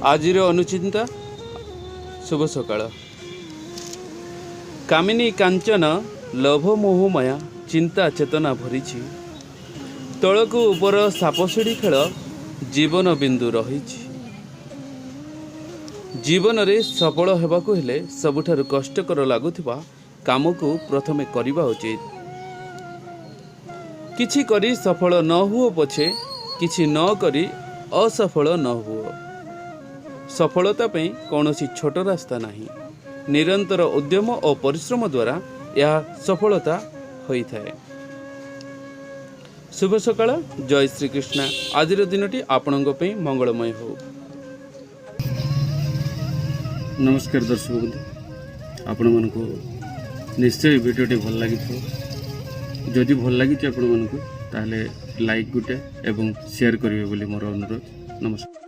ଆଜିର ଅନୁଚିନ୍ତା। ଶୁଭ ସକାଳ। କାମିନୀ କାଞ୍ଚନ ଲୋଭ ମୋହମାୟା ଚିନ୍ତା ଚେତନା ଭରିଛି, ତଳକୁ ଉପର ସାପସିଢ଼ି ଖେଳ ଜୀବନ ବିନ୍ଦୁ ରହିଛି। ଜୀବନରେ ସଫଳ ହେବାକୁ ହେଲେ ସବୁଠାରୁ କଷ୍ଟକର ଲାଗୁଥିବା କାମକୁ ପ୍ରଥମେ କରିବା ଉଚିତ। କିଛି କରି ସଫଳ ନ ହୁଅ ପଛେ, କିଛି ନ କରି ଅସଫଳ ନ ହୁଅ। ସଫଳତା ପାଇଁ କୌଣସି ଛୋଟ ରାସ୍ତା ନାହିଁ। ନିରନ୍ତର ଉଦ୍ୟମ ଓ ପରିଶ୍ରମ ଦ୍ୱାରା ଏହା ସଫଳତା ହୋଇଥାଏ। ଶୁଭ ସକାଳ, ଜୟ ଶ୍ରୀକୃଷ୍ଣ। ଆଜିର ଦିନଟି ଆପଣଙ୍କ ପାଇଁ ମଙ୍ଗଳମୟ ହେଉ। ନମସ୍କାର ଦର୍ଶକ ବନ୍ଧୁ, ଆପଣମାନଙ୍କୁ ନିଶ୍ଚୟ ଭିଡ଼ିଓଟି ଭଲ ଲାଗିଥିବ। ଯଦି ଭଲ ଲାଗିଛି ଆପଣମାନଙ୍କୁ, ତାହେଲେ ଲାଇକ୍ ଗୋଟେ ଏବଂ ସେୟାର କରିବେ ବୋଲି ମୋର ଅନୁରୋଧ। ନମସ୍କାର।